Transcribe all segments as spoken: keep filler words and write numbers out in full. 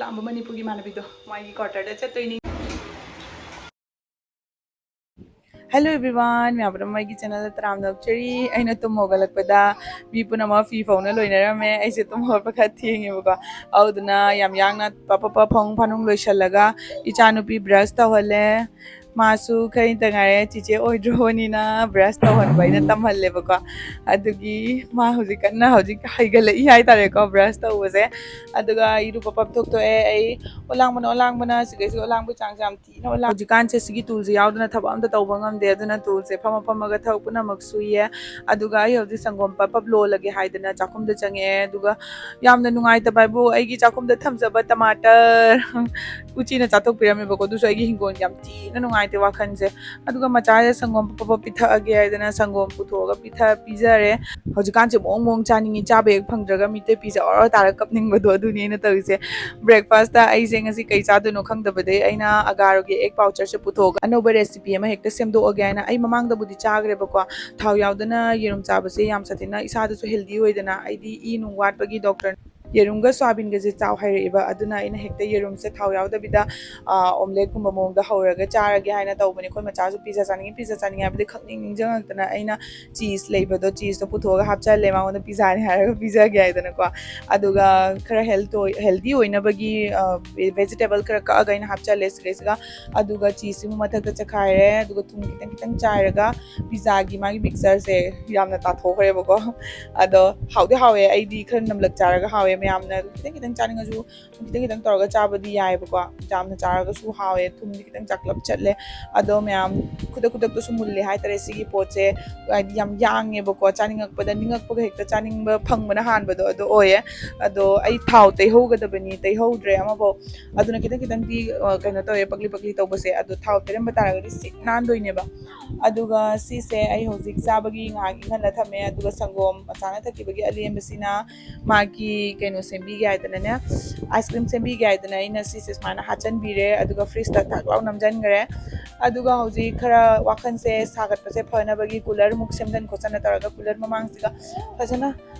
ꯂꯥꯛꯑꯝꯕ ꯃꯅꯤꯄꯨꯔꯒꯤ ꯏꯃꯥꯟꯅꯕꯤꯗꯣ ꯃꯥꯒꯤ quarter ꯗ ꯆꯠꯇꯣꯏꯅꯤ꯫ Hello everyone, ꯃꯌꯥꯝ ꯄꯨꯝꯅꯃꯛ ꯑꯩꯒꯤ channel ꯗ ꯇꯔꯥꯝꯅ ꯑꯣꯛꯆꯔꯤ꯫ ꯑꯩꯅ ꯇꯨꯝ ꯍꯧꯒꯠꯂꯛꯄꯗ ꯃꯤ ꯄꯨꯝꯅꯃꯛ ꯐꯤ ꯐꯧꯅ ꯂꯣꯏꯅꯔꯝꯃꯦ꯫ ꯑꯩꯁꯦ ꯇꯨꯝ ꯍꯧꯒꯠꯄ ꯈꯔ ꯊꯦꯡꯉꯦꯕꯀꯣ꯫ ꯑꯗꯨꯗꯨꯅ ꯌꯥꯝ ꯌꯥꯡꯅ ꯄꯞ ꯄꯞ ꯄꯞ ꯐꯃꯨꯡ ꯐꯥꯅꯨꯡ ꯂꯣꯏꯁꯜꯂꯒ ꯏꯆꯥꯅꯨꯄꯤ brush ꯇꯧꯍꯜꯂꯦ꯫ ꯃꯥꯁꯨ ꯈꯔ ꯏꯪꯇ ꯉꯥꯏꯔꯦ, ꯆꯤꯆꯦ ꯑꯣꯏꯗ꯭ꯔꯣꯕꯅꯤꯅ brush ꯇꯧꯍꯟꯕ ꯑꯩꯅ ꯇꯝꯍꯜꯂꯦꯕꯀꯣ꯫ ꯑꯗꯨꯒꯤ ꯃꯥ ꯍꯧꯖꯤꯛ ꯀꯟꯅ ꯍꯧꯖꯤꯛ ꯍꯩꯒꯠꯂꯛꯏ ꯍꯥꯏꯇꯥꯔꯦꯀꯣ brush ꯇꯧꯕꯁꯦ꯫ ꯑꯗꯨꯒ ꯏꯔꯨ ꯄꯞ ꯄꯞ ꯊꯣꯛꯇꯣꯛꯑꯦ꯫ ꯑꯩ ꯑꯣꯂꯥꯡꯕꯅ ꯑꯣꯂꯥꯡꯕꯅ ꯁꯤꯗꯩꯁꯤꯗ ꯑꯣꯂꯥꯡꯕꯒꯤ ꯆꯥꯡꯁꯦ ꯌꯥꯝ ꯊꯤꯅ ꯑꯣꯂꯥꯡ-, ꯍꯧꯖꯤꯛꯀꯥꯟꯁꯦ ꯁꯤꯒꯤ tool ꯁꯦ ꯌꯥꯎꯗꯅ ꯊꯕꯛ ꯑꯝꯇ ꯇꯧꯕ ꯉꯝꯗꯦ꯫ ꯑꯗꯨꯅ tool ꯁꯦ ꯐꯝꯃ ꯐꯝꯃꯒ ꯊꯕꯛ ꯄꯨꯝꯅꯃꯛ ꯁꯨꯏꯌꯦ꯫ ꯑꯗꯨꯒ ꯑꯩ ꯍꯧꯖꯤꯛ ꯁꯪꯒꯣꯝ ꯄꯞ ꯄꯞ ꯂꯣꯜꯂꯒꯦ ꯍꯥꯏꯗꯅ ꯆꯥꯛꯈꯨꯝꯗ ꯆꯪꯉꯛꯑꯦ꯫ ꯑꯗꯨꯒ ꯌꯥꯝꯅ ꯅꯨꯡꯉꯥꯏꯇꯕ ꯍꯥꯏꯕꯨ ꯑꯩꯒꯤ ꯆꯥꯛꯈꯨꯝꯗ ꯊꯝꯖꯕ ꯇꯃꯥꯇꯔ ꯎꯆꯤꯅ ꯆꯥꯊꯣꯛꯄꯤꯔꯝꯃꯦꯕꯀꯣ꯫ ꯑꯗꯨꯁꯨ ꯑꯩꯒꯤ ꯍꯤꯡꯒꯣꯜꯒꯤ ꯌꯥꯝ ꯊꯤꯅ ꯅꯨꯡꯉꯥꯏꯇꯦ ꯋꯥꯈꯜꯁꯦ꯫ ꯑꯗꯨꯒ ꯃꯆꯥꯁꯦ ꯁꯪꯒꯣꯝ ꯄꯞ ꯄꯞ ꯄꯤꯊꯛꯑꯒꯦ ꯍꯥꯏꯗꯅ ꯁꯪꯒꯣꯝ ꯄꯨꯊꯣꯛꯑꯒ ꯄꯤꯊ-, ꯄꯤꯖꯔꯦ꯫ ꯍꯧꯖꯤꯛꯀꯥꯟꯁꯦ ꯃꯑꯣꯡ ꯃꯑꯣꯡ ꯆꯥꯅꯤꯡꯉꯤ, ꯆꯥꯕ ꯍꯦꯛ ꯐꯪꯗ꯭ꯔꯒ ꯃꯤꯠꯇ ꯄꯤꯁꯦ ꯑꯣꯔ ꯇꯥꯔꯒ ꯀꯞꯅꯤꯡꯕꯗꯣ, ꯑꯗꯨꯅꯤ ꯑꯩꯅ ꯇꯧꯔꯤꯁꯦ꯫ Breakfast ꯇ ꯑꯩꯁꯦ ꯉꯁꯤ ꯀꯩ ꯆꯥꯗꯣꯏꯅꯣ ꯈꯪꯗꯕꯗꯩ ꯑꯩꯅ ꯑꯒꯥꯔꯣꯒꯤ egg poucher ꯁꯦ ꯄꯨꯊꯣꯛꯑꯒ ꯑꯅꯧꯕ recipe ꯑꯃ ꯍꯦꯛꯇ ꯁꯦꯝꯗꯣꯛꯑꯒꯦ ꯍꯥꯏꯅ꯫ ꯑꯩ ꯃꯃꯥꯡꯗꯕꯨꯗꯤ ꯆꯥꯈ꯭ꯔꯦꯕꯀꯣ, ꯊꯥꯎ ꯌꯥꯎꯗꯅ ꯌꯦꯔꯨꯝ ꯆꯥꯕꯁꯦ ꯌꯥꯝ ꯁꯥꯊꯤꯅ ꯏꯁꯥꯗꯁꯨ healthy ꯑꯣꯏꯗꯅ꯫ ꯑꯩꯗꯤ ꯏ ꯅꯨꯡ ꯋꯥꯠꯄꯒꯤ doctor ꯅ ꯌꯦꯔꯨꯝꯒ ꯁꯣꯌꯥꯕꯤꯟꯒꯁꯦ ꯆꯥꯎ ꯍꯥꯏꯔꯛꯑꯦꯕ꯫ ꯑꯗꯨꯅ ꯑꯩꯅ ꯍꯦꯛꯇ ꯌꯦꯔꯨꯝꯁꯦ ꯊꯥꯎ ꯌꯥꯎꯗꯕꯤꯗ, ꯑ, omelette ꯀꯨꯝꯕ ꯃꯑꯣꯡꯗ ꯍꯧꯔꯒ ꯆꯥꯔꯒꯦ ꯍꯥꯏꯅ ꯇꯧꯕꯅꯦ꯫ ꯑꯩꯈꯣꯏ ꯃꯆꯥꯁꯨ pizza ꯆꯥꯅꯤꯡꯉꯤ, pizza ꯆꯥꯅꯤꯡꯉꯤ ꯍꯥꯏꯕꯗꯤ ꯈꯪꯅꯤꯡ ꯅꯤꯡꯁꯤꯡꯉꯛꯇꯅ ꯑꯩꯅ cheese ꯂꯩꯕꯗꯣ, cheese ꯇꯣ ꯄꯨꯊꯣꯛꯑꯒ ꯍꯥꯞꯆꯜꯂꯦ ꯃꯉꯣꯟꯗ pizza ꯅꯤ ꯍꯥꯏꯔꯒ ꯄꯤꯖꯒꯦ ꯍꯥꯏꯗꯅꯀꯣ꯫ ꯑꯗꯨꯒ ꯈꯔ health ꯑꯣꯏ-, healthy ꯑꯣꯏꯅꯕꯒꯤ, ꯑ, vegetable ꯈꯔ ꯀꯛꯑꯒ ꯑꯩꯅ ꯍꯥꯞꯆꯜꯂꯦ ꯁꯤꯗꯩꯁꯤꯗ꯫ ꯑꯗꯨꯒ cheese ꯁꯤꯃꯨꯛ ꯃꯊꯛꯇ ꯆꯈꯥꯏꯔꯦ꯫ ꯑꯗꯨꯒ ꯊꯨꯝ ꯈꯤꯇꯪ ꯈꯤꯇꯪ ꯆꯥꯏꯔꯒ pizza ꯒꯤ ꯃꯥꯒꯤ mixture ꯁꯦ ꯌꯥꯝꯅ ꯇꯥꯊꯣꯛꯈ꯭ꯔꯦꯕꯀꯣ꯫ ꯑꯗꯣ ꯍꯥꯎꯗꯤ ꯍꯥꯎꯋꯦ, ꯑꯩꯗꯤ ꯈꯔ ꯅꯝꯂꯞ ꯆꯥꯔꯒ ꯍꯥꯎꯋꯦ꯫ ꯃꯌꯥꯝꯅ ꯈꯤꯇꯪ ꯈꯤꯇꯪ ꯆꯥꯅꯤꯡꯉꯁꯨ ꯈꯤꯇꯪ ꯈꯤꯇꯪ ꯇꯧꯔꯒ ꯆꯥꯕꯗꯤ ꯌꯥꯏꯑꯕꯀꯣ꯫ ꯌꯥꯝꯅ ꯆꯥꯔꯒꯁꯨ ꯍꯥꯎꯋꯦ, ꯊꯨꯝꯗꯤ ꯈꯤꯇꯪ ꯆꯥꯛꯂꯞ ꯆꯠꯂꯦ꯫ ꯑꯗꯣ ꯃꯌꯥꯝ ꯈꯨꯗꯛ ꯈꯨꯗꯛꯇꯁꯨ ꯃꯨꯜꯂꯦ ꯍꯥꯏꯇꯥꯔꯦ ꯁꯤꯒꯤ ꯄꯣꯠꯁꯦ꯫ ꯍꯥꯏꯗꯤ ꯌꯥꯝ ꯌꯥꯡꯉꯦꯕꯀꯣ, ꯆꯥꯅꯤꯡꯉꯛꯄꯗ ꯅꯤꯡꯉꯛꯄꯒ ꯍꯦꯛꯇ ꯆꯥꯅꯤꯡꯕ ꯐꯪꯕꯅ ꯍꯥꯟꯕꯗꯣ ꯑꯗꯣ ꯑꯣꯏꯌꯦ꯫ ꯑꯗꯣ ꯑꯩ ꯊꯥꯎ ꯇꯩꯍꯧꯒꯗꯕꯅꯤ, ꯇꯩꯍꯧꯗ꯭ꯔꯦ ꯑꯃꯐꯥꯎ꯫ ꯑꯗꯨꯅ ꯈꯤꯇꯪ ꯈꯤꯇꯪꯗꯤ, ꯑ, ꯀꯩꯅꯣ ꯇꯧꯋꯦ, ꯄꯛꯂꯤ ꯄꯛꯂꯤ ꯇꯧꯕꯁꯦ꯫ ꯑꯗꯣ ꯊꯥꯎ ꯇꯩꯔꯝꯕ ꯇꯥꯔꯒꯗꯤ ꯁꯤꯠ ꯅꯥꯟꯗꯣꯏꯅꯦꯕ꯫ ꯑꯗꯨꯒ ꯁꯤꯁꯦ ꯑꯩ ꯍꯧꯖꯤꯛ ꯆꯥꯕꯒꯤ ꯉꯥꯏꯍꯥꯛ ꯏꯪꯍꯜꯂ ꯊꯝꯃꯦ꯫ ꯑꯗꯨꯒ ꯁꯪꯒꯣꯝ ꯃꯆꯥꯅ ꯊꯛꯈꯤꯕꯒꯤ ꯑꯂꯦꯝꯕꯁꯤꯅ ꯃꯥꯒꯤ ꯀꯩꯅꯣ ꯁꯦꯝꯕꯤꯒꯦ ꯍꯥꯏꯗꯅꯅꯦ, ice cream ꯁꯦꯝꯕꯤꯒꯦ ꯍꯥꯏꯗꯅ ꯑꯩꯅ ꯁꯤꯁꯦ ꯁꯨꯃꯥꯏꯅ ꯍꯥꯞꯆꯤꯟꯕꯤꯔꯦ꯫ ꯑꯗꯨꯒ fridge ꯇ ꯊꯛ ꯂꯥꯎ ꯅꯝꯁꯤꯟꯈ꯭ꯔꯦ꯫ ꯑꯗꯨꯒ ꯍꯧꯖꯤꯛ ꯈꯔ ꯋꯥꯈꯜꯁꯦ ꯁꯥꯒꯠꯄꯁꯦ ꯐꯅꯕꯒꯤ cooler ꯃꯨꯛ ꯁꯦꯝꯖꯤꯟ ꯈꯣꯠꯆꯟꯅ ꯇꯧꯔꯒ cooler ꯃꯃꯥꯡꯁꯤꯒ ꯐꯖꯅ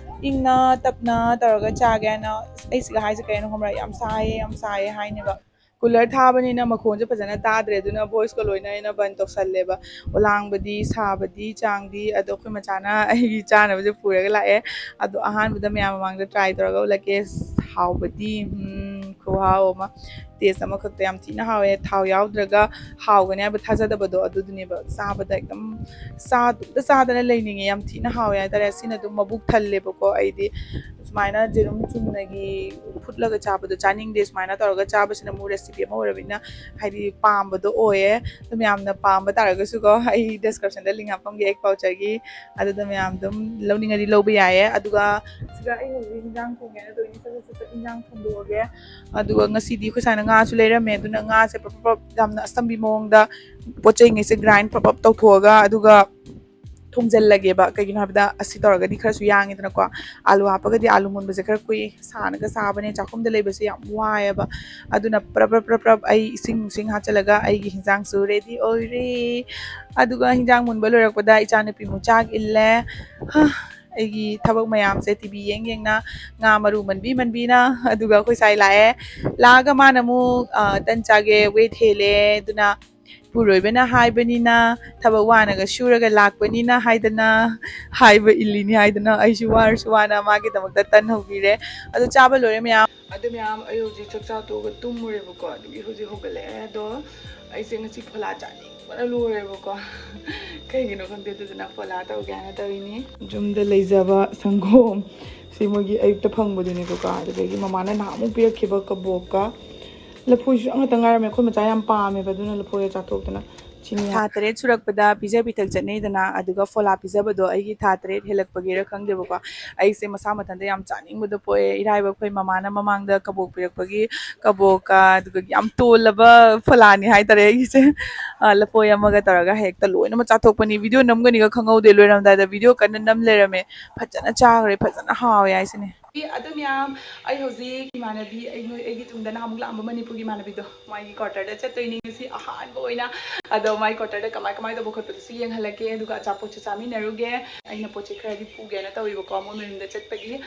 ꯏꯪꯅ ꯇꯞꯅ ꯇꯧꯔꯒ ꯆꯥꯒꯦ ꯍꯥꯏꯅ꯫ ꯑꯩ ꯁꯤꯒ ꯍꯥꯏꯁꯦ ꯀꯩꯅꯣ ꯈꯪꯕ꯭ꯔꯥ? "ꯌꯥꯝ ꯁꯥꯏꯌꯦ, ꯌꯥꯝ ꯁꯥꯏꯌꯦ" ꯍꯥꯏꯅꯦꯕ꯫ ꯀꯨꯂꯔ ꯊꯥꯕꯅꯤꯅ ꯃꯈꯣꯟꯁꯦ ꯐꯖꯅ ꯇꯥꯗ꯭ꯔꯦ, ꯑꯗꯨꯅ ꯚꯣꯏꯁꯀ ꯂꯣꯏꯅ ꯑꯩꯅ ꯕꯟ ꯇꯧꯁꯜꯂꯦꯕ꯫ ꯑꯣ, ꯂꯥꯡꯕꯗꯤ, ꯁꯥꯕꯗꯤ, ꯆꯥꯡꯗꯤ꯫ ꯑꯗꯣ ꯑꯩꯈꯣꯏ ꯃꯆꯥꯅ ꯑꯩꯒꯤ ꯆꯥꯅꯕꯁꯦ ꯄꯨꯔꯒ ꯂꯥꯛꯑꯦ꯫ ꯑꯗꯣ ꯑꯍꯥꯟꯕꯗ ꯃꯌꯥꯝ ꯃꯃꯥꯡꯗ ꯇ꯭ꯔꯥꯏ ꯇꯧꯔꯒ ꯎꯠꯂꯛꯀꯦ꯫ ꯍꯥꯎꯕꯗꯤ, ꯎꯝ, ꯈꯨꯍꯥꯎ ꯑꯃ꯫ ꯇꯦꯁ ꯑꯃꯈꯛꯇ ꯌꯥꯝ ꯊꯤꯅ ꯍꯥꯎꯋꯦ꯫ ꯊꯥꯎ ꯌꯥꯎꯗ꯭ꯔꯒ ꯍꯥꯎꯒꯅꯤ ꯍꯥꯏꯕ ꯊꯥꯖꯗꯕꯗꯣ ꯑꯗꯨꯗꯨꯅꯦꯕ꯫ ꯆꯥꯕꯗ ꯑꯗꯨꯝ ꯆꯥꯗꯨꯝꯇ ꯆꯥꯗꯅ ꯂꯩꯅꯤꯡꯉꯦ꯫ ꯌꯥꯝ ꯊꯤꯅ ꯍꯥꯎꯋꯦ ꯍꯥꯏꯇꯥꯔꯦ꯫ ꯑꯁꯤꯅ ꯑꯗꯨꯝ ꯃꯕꯨꯛ ꯊꯜꯂꯦꯕꯀꯣ꯫ ꯑꯩꯗꯤ ꯁꯨꯃꯥꯏꯅ ꯌꯦꯔꯨꯝ ꯆꯨꯝꯅꯒꯤ ꯐꯨꯠꯂꯒ ꯆꯥꯕꯗꯣ ꯆꯥꯅꯤꯡꯗꯦ꯫ ꯁꯨꯃꯥꯏꯅ ꯇꯧꯔꯒ ꯆꯥꯕꯁꯤꯅ ꯑꯃꯨꯛ ꯔꯦꯁꯤꯄꯤ ꯑꯃ ꯑꯣꯏꯔꯕꯅꯤꯅ, ꯍꯥꯏꯗꯤ, ꯄꯥꯝꯕꯗꯣ ꯑꯣꯏꯌꯦ꯫ ꯑꯗꯨ ꯃꯌꯥꯝꯅ ꯄꯥꯝꯕ ꯇꯥꯔꯒꯁꯨꯀꯣ, ꯑꯩ ꯗꯤꯁꯀ꯭ꯔꯤꯞꯁꯟꯗ ꯂꯤꯡ ꯍꯥꯞꯄꯝꯒꯦ, ꯑꯦꯛ ꯄꯥꯎꯆꯔꯒꯤ꯫ ꯑꯗꯨꯗ ꯃꯌꯥꯝ ꯑꯗꯨꯝ ꯂꯧꯅꯤꯡꯉꯗꯤ ꯂꯧꯕ ꯌꯥꯏꯌꯦ꯫ ꯑꯗꯨꯒ ꯁꯤꯗ ꯑꯩ ꯍꯧꯖꯤꯛ ꯍꯤꯟꯖꯥꯡ ꯊꯣꯡꯒꯦꯅ ꯇꯧꯔꯤꯅꯤ꯫ ꯁꯠ ꯁꯠ ꯁꯠ ꯁꯠ ꯍꯤꯟꯖꯥꯡ ꯊꯣꯡꯗꯣꯛꯑꯒꯦ꯫ ꯑꯗꯨꯒ ꯉꯁꯤꯗꯤ ꯑꯩꯈꯣꯏ ꯁꯥꯏꯅ ꯉꯥꯁꯨ ꯂꯩꯔꯝꯃꯦ, ꯑꯗꯨꯅ ꯉꯥꯁꯦ ꯄ꯭ꯔꯞ ꯄ꯭ꯔꯞ ꯌꯥꯝꯅ ꯑꯆꯝꯕꯤ ꯃꯑꯣꯡꯗ ꯄꯣꯠ ꯆꯩꯉꯩꯁꯦ ꯒ꯭ꯔꯥꯏꯟ ꯄ꯭ꯔꯞ ꯄ꯭ꯔꯞ ꯇꯧꯊꯣꯛꯑꯒ, ꯑꯗꯨꯒ ꯊꯣꯡꯖꯤꯜꯂꯒꯦꯕ꯫ ꯀꯩꯒꯤꯅꯣ ꯍꯥꯏꯕꯗ ꯑꯁꯤ ꯇꯧꯔꯒꯗꯤ ꯈꯔꯁꯨ ꯌꯥꯡꯉꯤꯗꯅꯀꯣ꯫ ꯑꯥꯂꯨ ꯍꯥꯞꯄꯒꯗꯤ ꯑꯥꯂꯨ ꯃꯨꯟꯕꯁꯦ ꯈꯔ ꯀꯨꯏ, ꯁꯥꯅꯒ ꯁꯥꯕꯅꯦ, ꯆꯥꯛꯈꯨꯝꯗ ꯂꯩꯕꯁꯦ ꯌꯥꯝ ꯋꯥꯏꯑꯦꯕ꯫ ꯑꯗꯨꯅ ꯄ꯭ꯔꯞ ꯄ꯭ꯔꯞ ꯄ꯭ꯔꯞ ꯄ꯭ꯔꯞ ꯑꯩ ꯏꯁꯤꯡ ꯅꯨꯡꯁꯤꯡ ꯍꯥꯞꯆꯤꯜꯂꯒ ꯑꯩꯒꯤ ꯍꯤꯟꯖꯥꯡꯁꯨ ꯔꯦꯗꯤ ꯑꯣꯏꯔꯦ꯫ ꯑꯗꯨꯒ ꯍꯤꯟꯖꯥꯡ ꯃꯨꯟꯕ ꯂꯣꯏꯔꯛꯄꯗ ꯏꯆꯥꯅꯨꯄꯤꯃꯨꯛ ꯆꯥꯛ ꯏꯜꯂꯦ꯫ ꯍꯥ, ꯑꯩꯒꯤ ꯊꯕꯛ ꯃꯌꯥꯝꯁꯦ ꯇꯤ ꯚꯤ ꯌꯦꯡ ꯌꯦꯡꯅ, ꯉꯥ ꯃꯔꯨ ꯃꯟꯕꯤ ꯃꯟꯕꯤꯅ꯫ ꯑꯗꯨꯒ ꯑꯩꯈꯣꯏ ꯁꯥꯏ ꯂꯥꯛꯑꯦ꯫ ꯂꯥꯛꯑꯒ ꯃꯥꯅ ꯑꯃꯨꯛ, ꯑ, "ꯇꯟ ꯆꯥꯒꯦ, ꯋꯦꯠ ꯍꯦꯜꯂꯦ, ꯑꯗꯨꯅ ꯏꯄꯨꯔꯣꯏꯕꯅ ꯍꯥꯏꯕꯅꯤꯅ, ꯊꯕꯛ ꯋꯥꯅꯒ ꯁꯨꯔꯒ ꯂꯥꯛꯄꯅꯤꯅ" ꯍꯥꯏꯗꯅ, ꯍꯥꯏꯕ ꯏꯜꯂꯤꯅꯤ ꯍꯥꯏꯗꯅ, ꯑꯩꯁꯨ ꯋꯥꯔꯁꯨ ꯋꯥꯅ ꯃꯥꯒꯤꯗꯃꯛꯇ ꯇꯟ ꯍꯧꯕꯤꯔꯦ꯫ ꯑꯗꯨ ꯆꯥꯕ ꯂꯣꯏꯔꯦ ꯃꯌꯥꯝ꯫ ꯑꯗꯨ ꯃꯌꯥꯝ, ꯑꯩ ꯍꯧꯖꯤꯛ ꯆꯥꯛ ꯆꯥ ꯇꯣꯛꯑꯒ ꯇꯨꯝꯃꯨꯔꯦꯕꯀꯣ, ꯑꯗꯨꯒꯤ ꯍꯧꯖꯤꯛ ꯍꯧꯒꯠꯂꯛꯑꯦ꯫ ꯑꯗꯣ ꯑꯩꯁꯦ ꯉꯁꯤ ꯐꯣꯂꯥ ꯆꯥꯅꯤꯡꯕꯅ ꯂꯣꯏꯔꯦꯕꯀꯣ꯫ ꯀꯩꯒꯤꯅꯣ ꯈꯪꯗꯦ, ꯑꯗꯨꯗꯨꯅ ꯐꯣꯂꯥ ꯇꯧꯒꯦ ꯍꯥꯏꯅ ꯇꯧꯔꯤꯅꯤ꯫ ꯌꯨꯝꯗ ꯂꯩꯖꯕ ꯁꯪꯒꯣꯝ, ꯁꯤ ꯃꯣꯏꯒꯤ ꯑꯌꯨꯛꯇ ꯐꯪꯕꯗꯨꯅꯦꯕꯀꯣ꯫ ꯑꯗꯨꯗꯒꯤ ꯃꯃꯥꯅ ꯅꯍꯥꯟꯃꯨꯛ ꯄꯤꯔꯛꯈꯤꯕ ꯀꯕꯣꯛꯀ ꯂꯐꯣꯏꯁꯨ ꯑꯃꯇ ꯉꯥꯏꯔꯝꯃꯦ꯫ ꯑꯩꯈꯣꯏ ꯃꯆꯥ ꯌꯥꯝ ꯄꯥꯝꯃꯦꯕ, ꯑꯗꯨꯅ ꯂꯐꯣꯏꯒ ꯆꯥꯊꯣꯛꯇꯅ ꯆꯤꯅꯤ ꯊꯥ ꯇꯔꯦꯠ ꯁꯨꯔꯛꯄꯗ ꯄꯤꯖ ꯄꯤꯊꯛ ꯆꯠꯅꯩꯗꯅ, ꯑꯗꯨꯒ ꯐꯣꯂꯥ ꯄꯤꯖꯕꯗꯣ ꯑꯩꯒꯤ ꯊꯥ ꯇꯔꯦꯠ ꯍꯦꯜꯂꯛꯄꯒꯤꯔ ꯈꯪꯗꯦꯕꯀꯣ, ꯑꯩꯁꯦ ꯃꯁꯥ ꯃꯊꯟꯇ ꯌꯥꯝ ꯆꯥꯅꯤꯡꯕꯗꯣ ꯄꯣꯛꯑꯦ꯫ ꯏꯔꯥꯏꯕꯛ ꯐꯩ, ꯃꯃꯥꯅ ꯃꯃꯥꯡꯗ ꯀꯕꯣꯛ ꯄꯤꯔꯛꯄꯒꯤ ꯀꯕꯣꯛꯀ, ꯑꯗꯨꯒ ꯌꯥꯝ ꯇꯣꯜꯂꯕ ꯐꯣꯂꯥꯅꯤ ꯍꯥꯏꯇꯥꯔꯦ ꯑꯩꯒꯤꯁꯦ꯫ ꯑ, ꯂꯐꯣꯏ ꯑꯃꯒ ꯇꯧꯔꯒ ꯍꯦꯛꯇ ꯂꯣꯏꯅꯃꯛ ꯆꯥꯊꯣꯛꯄꯅꯤ꯫ ꯚꯤꯗꯤꯑꯣ ꯅꯝꯒꯅꯤꯒ ꯈꯪꯍꯧꯗꯦ, ꯂꯣꯏꯔꯝꯗꯥꯏꯗ ꯚꯤꯗꯤꯑꯣ ꯀꯟꯅ ꯅꯝ ꯂꯩꯔꯝꯃꯦ꯫ ꯐꯖꯅ ꯆꯥꯈ꯭ꯔꯦ, ꯐꯖꯅ ꯍꯥꯎꯋꯦ ꯍꯥꯏꯁꯤꯅꯦ꯫ ꯑꯗꯨ ꯃꯌꯥꯝ, ꯑꯩ ꯍꯧꯖꯤꯛ ꯏꯃꯥꯟꯅꯕꯤ, ꯑꯩ ꯅꯣꯏ, ꯑꯩꯒꯤ ꯇꯨꯡꯗ ꯅꯍꯥꯟꯃꯨꯛ ꯂꯥꯛꯑꯝꯕ ꯃꯅꯤꯄꯨꯔꯒꯤ ꯏꯃꯥꯟꯅꯕꯤꯗꯣ, ꯃꯥꯒꯤ quarter ꯗ ꯆꯠꯇꯣꯏꯅꯤ ꯉꯁꯤ ꯑꯍꯥꯟꯕ ꯑꯣꯏꯅ꯫ ꯑꯗꯣ ꯃꯥꯒꯤ quarter ꯗ ꯀꯃꯥꯏ ꯀꯃꯥꯏ ꯇꯧꯕ ꯈꯣꯠꯄꯗꯨꯁꯨ ꯌꯦꯡꯍꯜꯂꯛꯀꯦ, ꯑꯗꯨꯒ ꯑꯆꯥꯄꯣꯠꯁꯨ ꯆꯥꯃꯤꯟꯅꯔꯨꯒꯦ꯫ ꯑꯩꯅ ꯄꯣꯠ ꯆꯩ ꯈꯔꯗꯤ ꯄꯨꯒꯦꯅ ꯇꯧꯔꯤꯕꯀꯣ, ꯃꯣꯏ ꯃꯌꯨꯝꯗ ꯆꯠꯄꯒꯤ꯫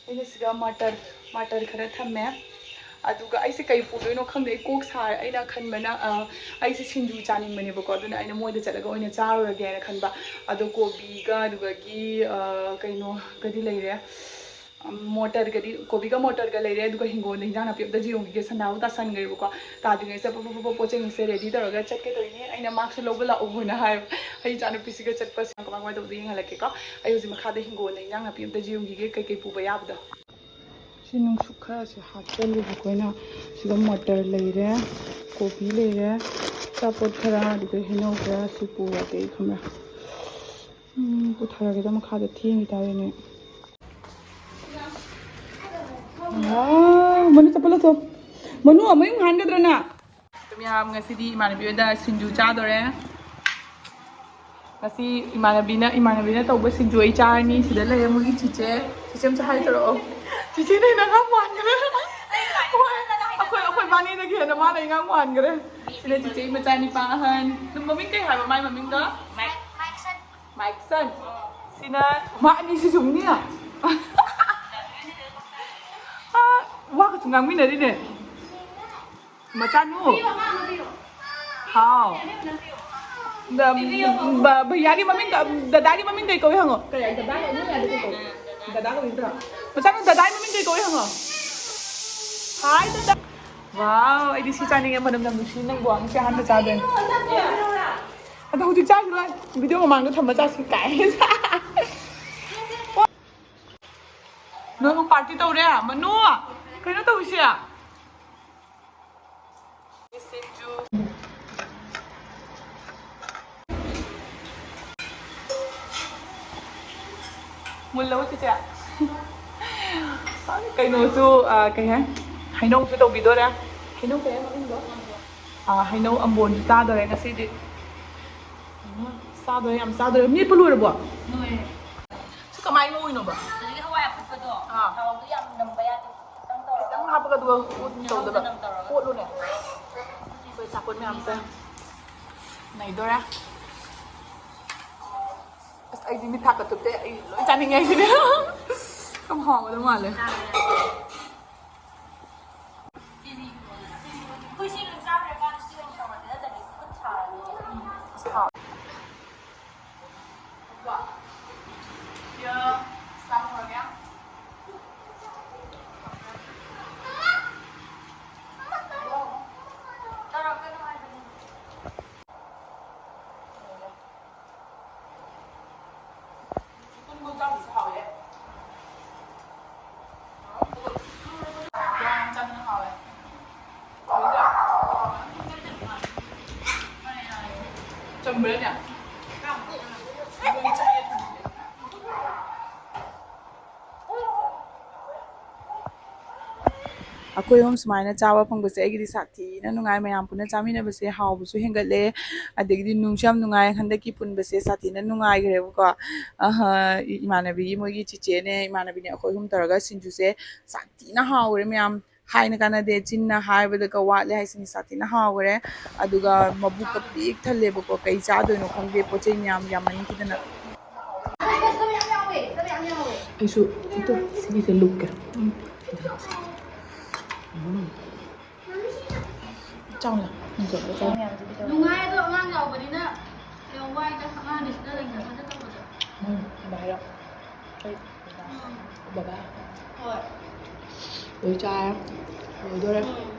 ꯑꯩꯅ ꯁꯤꯗ ꯃꯇꯔ, ꯃꯇꯔ ꯈꯔ ꯊꯝꯃꯦ꯫ ꯑꯗꯨꯒ ꯑꯩꯁꯦ ꯀꯩ ꯄꯨꯗꯣꯏꯅꯣ ꯈꯪꯗꯦ, ꯑꯩ ꯀꯣꯛ ꯁꯥꯔꯦ꯫ ꯑꯩꯅ ꯈꯟꯕꯅ, ꯑ, ꯑꯩꯁꯦ ꯁꯤꯡꯖꯨ ꯆꯥꯅꯤꯡꯕꯅꯦꯕꯀꯣ, ꯑꯗꯨꯅ ꯑꯩꯅ ꯃꯣꯏꯗ ꯆꯠꯂꯒ ꯑꯣꯏꯅ ꯆꯥꯔꯨꯔꯒꯦꯅ ꯈꯟꯕ꯫ ꯑꯗꯣ ꯀꯣꯕꯤꯒ, ꯑꯗꯨꯗꯒꯤ, ꯑ, ꯀꯩꯅꯣꯒꯗꯤ ꯂꯩꯔꯦ, ꯎꯝ, ꯃꯣꯇꯔꯒꯗꯤ, ꯀꯣꯕꯤꯒ ꯃꯣꯇꯔꯒ ꯂꯩꯔꯦ, ꯑꯗꯨꯒ ꯍꯤꯡꯒꯣꯜꯗ ꯍꯤꯟꯖꯥꯡ ꯅꯥꯄꯤ ꯑꯝꯇ ꯌꯣꯟꯈꯤꯒꯦ, ꯁꯟꯗꯥꯕꯨ ꯇꯥꯁꯟꯈ꯭ꯔꯦꯕꯀꯣ꯫ ꯇꯥꯗ꯭ꯔꯤꯉꯩꯁꯤꯗ ꯄꯣ-, ꯄꯣ-, ꯄꯣ-, ꯄꯣ-, ꯄꯣꯠ ꯆꯩꯁꯦ ready ꯇꯧꯔꯒ ꯆꯠꯀꯦ ꯇꯧꯔꯤꯅꯦ꯫ ꯑꯩꯅ ꯃꯥꯁꯨ ꯂꯧꯕ ꯂꯥꯛꯑꯣꯅ ꯍꯥꯏꯕ꯫ ꯑꯩ ꯏꯆꯥꯅꯨꯄꯤꯁꯤꯒ ꯆꯠꯄꯁꯦ ꯀꯃꯥꯏ ꯀꯃꯥꯏꯅ ꯇꯧꯗꯣꯏꯅꯣ ꯌꯦꯡꯍꯜꯂꯛꯀꯦꯀꯣ꯫ ꯑꯩ ꯍꯧꯖꯤꯛ ꯃꯈꯥꯗ ꯍꯤꯡꯒꯣꯜꯗ ꯍꯤꯟꯖꯥꯡ ꯅꯥꯄꯤ ꯑꯝꯇ ꯌꯣꯟꯈꯤꯒꯦ, ꯀꯩꯀꯩ ꯄꯨꯕ ꯌꯥꯕꯗꯣ꯫ ꯁꯤ ꯅꯨꯡꯁꯨꯛ ꯈꯔꯁꯦ ꯍꯥꯞꯆꯜꯂꯦꯕꯀꯣ ꯑꯩꯅ꯫ ꯁꯤꯗ ꯃꯣꯇꯔ ꯂꯩꯔꯦ, ꯀꯣꯕꯤ ꯂꯩꯔꯦ, ꯑꯆꯥꯄꯣꯠ ꯈꯔ, ꯑꯗꯨꯗꯩ ꯍꯩꯅꯧ ꯈꯔ, ꯁꯤ ꯄꯨꯔꯒꯦ ꯑꯩ ꯈꯪꯕ꯭ꯔꯥ? ꯎꯝ, ꯄꯨꯊꯔꯒꯦꯗ ꯃꯈꯥꯗ ꯊꯦꯡꯈꯤ ꯇꯥꯔꯦꯅꯦ꯫ ꯋꯥꯎ, ꯃꯅꯨ ꯆꯠꯄ ꯂꯣꯏꯊꯣꯛ꯫ ꯃꯅꯨ ꯑꯃꯨꯛ ꯍꯟꯒꯗ꯭ꯔꯅ? ꯃꯌꯥꯝ, ꯉꯁꯤꯗꯤ ꯏꯃꯥꯟꯅꯕꯤ ꯍꯣꯏꯗ ꯁꯤꯡꯖꯨ ꯆꯥꯗꯣꯔꯦ꯫ ꯉꯁꯤ ꯏꯃꯥꯟꯅꯕꯤꯅ, ꯏꯃꯥꯟꯅꯕꯤꯅ ꯇꯧꯕ ꯁꯤꯡꯖꯨ ꯑꯩ ꯆꯥꯔꯅꯤ꯫ ꯁꯤꯗ ꯂꯩꯔꯦ ꯃꯣꯏꯒꯤ ꯆꯤꯆꯦ꯫ ꯆꯤꯆꯦ ꯑꯝꯇ ꯍꯥꯏ ꯇꯧꯔꯛꯑꯣ꯫ ꯆꯤꯆꯦꯅ ꯍꯦꯟꯅ ꯑꯉꯥꯡ ꯃꯥꯟꯈ꯭ꯔꯦ꯫ ꯍꯣꯏ, ꯑꯩꯈꯣꯏ, ꯑꯩꯈꯣꯏ ꯕꯥꯅꯤꯗꯒꯤ ꯍꯦꯟꯅ ꯃꯥꯅ ꯑꯉꯥꯡ ꯃꯥꯟꯈ꯭ꯔꯦ꯫ ꯁꯤꯅ ꯆꯤꯆꯦꯒꯤ ꯃꯆꯥꯅꯨꯄꯥ ꯑꯍꯟ꯫ ꯃꯃꯤꯡ ꯀꯩ ꯍꯥꯏꯕ ꯃꯥꯏ ꯃꯃꯤꯡꯗꯣ? ꯃꯥꯏꯛꯁꯟ꯫ ꯁꯤꯅ ꯃꯥ ꯑꯅꯤꯁꯤꯁꯨ ꯃꯤꯅ꯫ ꯑꯥ, ꯋꯥꯒꯁꯨ ꯉꯥꯡꯃꯤꯟꯅꯔꯤꯅꯦ꯫ ꯃꯆꯥꯅꯨ꯫ ꯍꯥꯎ꯫ ꯗ-, ꯕ-, ꯚꯩꯌꯥꯒꯤ ꯃꯃꯤꯡ ꯀ-, ꯗꯗꯥꯒꯤ ꯃꯃꯤꯡ ꯀꯩ ꯀꯧꯏ ꯍꯪꯉꯣ꯫ ꯀꯩ, ꯗꯗꯥ ꯀꯧꯏ, ꯅꯣꯏ ꯌꯥꯗꯦ ꯀꯩ ꯀꯧꯏ? ꯗꯗꯥ ꯀꯧꯏ ꯅꯠꯇ꯭ꯔꯣ? ꯃꯆꯥꯅꯨ, ꯗꯗꯥꯒꯤ ꯃꯃꯤꯡ ꯀꯩ ꯀꯧꯏ ꯍꯪꯉꯣ꯫ ꯍꯥꯏ, ꯗꯗꯥ꯫ ꯋꯥꯎ, ꯑꯩꯗꯤ ꯁꯤ ꯆꯥꯅꯤꯡꯉꯦ, ꯃꯅꯝ ꯌꯥꯝ ꯅꯨꯡꯁꯤ꯫ ꯅꯪꯕꯨ ꯉꯁꯤ ꯑꯍꯥꯟꯕ ꯆꯥꯗꯣꯏꯅꯦ꯫ ꯑꯗꯣ ꯍꯧꯖꯤꯛ ꯆꯥꯈꯤꯔꯣꯏ, video ꯃꯃꯥꯡꯗ ꯊꯝꯃ ꯆꯥꯁꯤ ꯀꯥꯏ꯫ ꯅꯣꯏꯕꯨ party ꯇꯧꯔꯦ? ꯃꯅꯨ, ꯀꯩꯅꯣ ꯇꯧꯔꯤꯁꯦ? ꯃꯨꯜꯂꯕꯣ ꯆꯤꯆꯦ? ꯀꯩꯅꯣꯁꯨ, ꯑ, ꯀꯩ ꯍꯥꯏ? ꯍꯩꯅꯧꯁꯨ ꯇꯧꯕꯤꯗꯣꯔꯦ꯫ ꯍꯩꯅꯧ ꯀꯩ ꯍꯥꯏ ꯃꯃꯤꯡꯗꯣ? ꯑ, ꯍꯩꯅꯧ ꯑꯝꯕꯣꯟꯁꯨ ꯆꯥꯗꯣꯔꯦ ꯉꯁꯤꯗꯤ꯫ ꯆꯥꯗꯣꯔꯦ, ꯌꯥꯝ ꯆꯥꯗꯣꯔꯦ꯫ ꯃꯦꯠꯄ ꯂꯣꯏꯔꯕꯣ? ꯂꯣꯏꯔꯦ꯫ ꯁꯤ ꯀꯃꯥꯏꯅ ꯉꯧꯔꯤꯅꯣꯕ? ꯑꯗꯒꯤ ꯍꯋꯥꯏ ꯑꯐꯨꯠꯄꯗꯣ, ꯑꯥ꯫ ꯊꯥꯎꯗꯣ ꯌꯥꯝ ꯅꯝꯕ ꯌꯥꯗꯦ꯫ ꯈꯤꯇꯪ ꯇꯧꯔꯒ ꯈꯤꯇꯪ ꯍꯥꯞꯄꯒ ꯑꯗꯨꯒ ꯎꯠ ꯇꯧꯗꯣꯏꯕ꯫ ꯅꯝ ꯇꯧꯔꯒ꯫ ꯀꯣꯠꯂꯨꯅꯦ꯫ ꯑꯩꯈꯣꯏ ꯑꯆꯥꯄꯣꯠ ꯃꯌꯥꯝꯁꯦ ꯅꯩꯗꯣꯔꯦ꯫ ꯑꯁ, ꯑꯩꯗꯤ ꯃꯤꯠ ꯊꯥꯛꯀ ꯊꯨꯞꯇꯦ꯫ ꯑꯩ ꯂꯣꯏ ꯆꯥꯅꯤꯡꯉꯦ ꯑꯩꯗꯤ꯫ ꯌꯥꯝ ꯍꯥꯎꯒꯗꯧ ꯃꯥꯜꯂꯦ꯫ ꯆꯥꯕ ꯌꯥꯗꯦ꯫ ꯆꯤꯅꯤ, ꯆꯤꯅꯤ, ꯑꯩꯈꯣꯏ ꯁꯤ ꯂꯣꯏ ꯆꯥꯈ꯭ꯔꯀꯥꯟꯗ ꯁꯤ ꯑꯣꯏꯅ ꯇꯧꯔꯁꯦ, ꯅꯠꯇ꯭ꯔꯗꯤ ꯈꯨꯠ ꯁꯥꯔꯅꯤ꯫ ꯎꯝ, ꯑꯁ, ꯍꯥꯎ꯫ ꯆꯝꯕ꯭ꯔꯅꯦ? ꯑꯩꯈꯣꯏ ꯑꯍꯨꯝ ꯁꯨꯃꯥꯏꯅ ꯆꯥꯕ ꯐꯪꯕꯁꯦ ꯑꯩꯒꯤꯗꯤ ꯁꯥꯊꯤꯅ ꯅꯨꯡꯉꯥꯏ꯫ ꯃꯌꯥꯝ ꯄꯨꯟꯅ ꯆꯥꯃꯤꯟꯅꯕꯁꯦ ꯍꯥꯎꯕꯁꯨ ꯍꯦꯟꯒꯠꯂꯦ, ꯑꯗꯒꯤꯗꯤ ꯅꯨꯡꯁꯨ ꯌꯥꯝ ꯅꯨꯡꯉꯥꯏ꯫ ꯍꯟꯗꯛꯀꯤ ꯄꯨꯟꯕꯁꯦ ꯁꯥꯊꯤꯅ ꯅꯨꯡꯉꯥꯏꯈ꯭ꯔꯦꯕꯀꯣ꯫ ꯑꯍ, ꯏꯃꯥꯟꯅꯕꯤꯒꯤ ꯃꯣꯏꯒꯤ ꯆꯤꯆꯦꯅꯦ, ꯏꯃꯥꯟꯅꯕꯤꯅꯦ, ꯑꯩꯈꯣꯏ ꯑꯍꯨꯝ ꯇꯧꯔꯒ ꯁꯤꯡꯖꯨꯁꯦ ꯁꯥꯊꯤꯅ ꯍꯥꯎꯈ꯭ꯔꯦ ꯃꯌꯥꯝ꯫ ꯍꯥꯏꯅ ꯀꯥꯟꯅꯗꯦ, ꯆꯤꯟꯅ ꯍꯥꯏꯕꯗꯒ ꯋꯥꯠꯂꯦ ꯍꯥꯏꯁꯤꯅꯤ, ꯁꯥꯊꯤꯅ ꯍꯥꯎꯈ꯭ꯔꯦ꯫ ꯑꯗꯨꯒ ꯃꯕꯨꯛꯀ ꯄꯤꯛ ꯊꯜꯂꯦꯕꯀꯣ, ꯀꯩ ꯆꯥꯗꯣꯏꯅꯣ ꯈꯪꯗꯦ, ꯄꯣꯠ ꯆꯩ ꯃꯌꯥꯝ ꯌꯥꯝꯃꯟꯈꯤꯗꯅ꯫ ꯑꯩꯁꯨ ꯑꯗꯨ ꯁꯤꯒꯤꯁꯦ ꯂꯨꯞꯀꯦ꯫ ꯎꯝ꯫ ꯎꯝ꯫ ꯆꯥꯎꯅ ꯍꯨꯟꯗꯣꯛꯑꯒ ꯆꯥꯎ꯫ ꯅꯨꯡꯉꯥꯏ ꯑꯗꯣ ꯑꯉꯥꯡ ꯌꯥꯎꯕꯅꯤꯅ ꯌꯥꯝ ꯋꯥꯏꯗ, ꯑꯉꯥꯡꯅꯤꯁꯤꯅ ꯂꯩꯇꯕꯗ ꯇꯧꯕꯗ꯫ ꯎꯝ, ꯚꯥꯏꯔꯣ꯫ ꯑꯩ ꯕꯕꯥ꯫ ꯍꯣꯏ꯫ ꯂꯣꯏ ꯆꯥꯔꯦ꯫ ꯂꯣꯏꯗꯣꯔꯦ꯫ ꯎꯝ꯫